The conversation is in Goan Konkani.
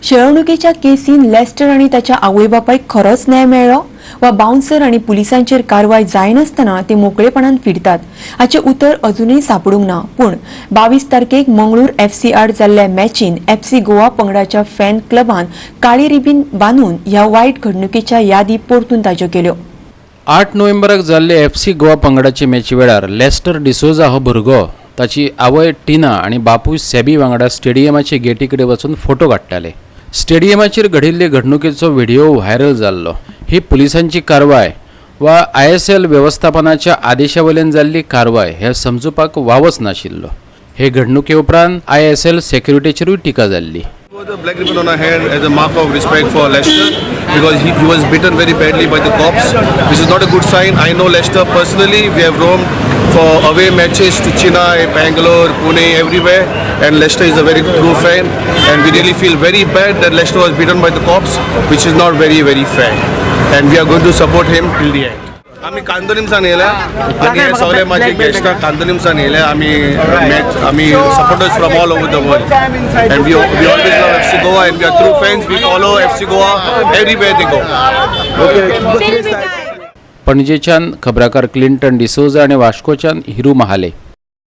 छळवणुकेच्या केसीन लेस्टर आनी ताच्या आवय बापायक खरोच न्याय मेळ्ळो वा बाउन्सर आनी पुलिसांचेर कारवाय जायनासतना ते मोकळेपणान फिरतात, हाचें उतर अजुनूय सापडूंक ना. पूण 22 तारखेक मंगळूर एफसी आड जाल्ल्या मॅचीन एफसी गोवा पंगडाच्या फॅन क्लबान काळी रिबीन बांदून ह्या वायट घडणुकेच्या यादी परतून ताज्यो केल्यो. 8 नोव्हेंबराक जाल्ले एफसी गोवा पंगडाचे मॅची वेळार लेस्टर डिसोजा हो भुरगो ताची आवय टिना आनी बापूय सेबी वांगडा स्टेडियमाचे गेटी कडेन वचून फोटो काडटाले. स्टेडियमाचेर घडिल्ले घडणुकेचो व्हिडिओ व्हायरल जाल्लो. ही पुलिसांची कारवाय वा आयएसएल वेवस्थापनाच्या आदेशा वयल्यान जाल्ली कारवाय हें समजुपाक वावच नाशिल्लो. हे घडणुके उपरांत आयएसएल सेक्युरिटीचेरूय टिका जाल्ली. The black ribbon on our hair as a mark of respect for Lester because he was beaten very badly by the cops, which is not a good sign. I know Lester personally. We have roamed for away matches to Chennai, Bangalore, Pune, everywhere, and Lester is a very true fan. And we really feel very bad that Lester was beaten by the cops, which is not very, very fair. And we are going to support him till the end. आमी कांदोलिमसान येयल्या आनी हे सगळे माझे गेस्टां कांदोलिमसान येयले. आमी मॅच, आमी supporters from all over the world and we always love FC Goa and we are true fans. We follow FC Goa everywhere they go. पणजेच्यान खबराकार क्लिंटन डिसोजा आनी वास्कोच्यान हिरू महाले.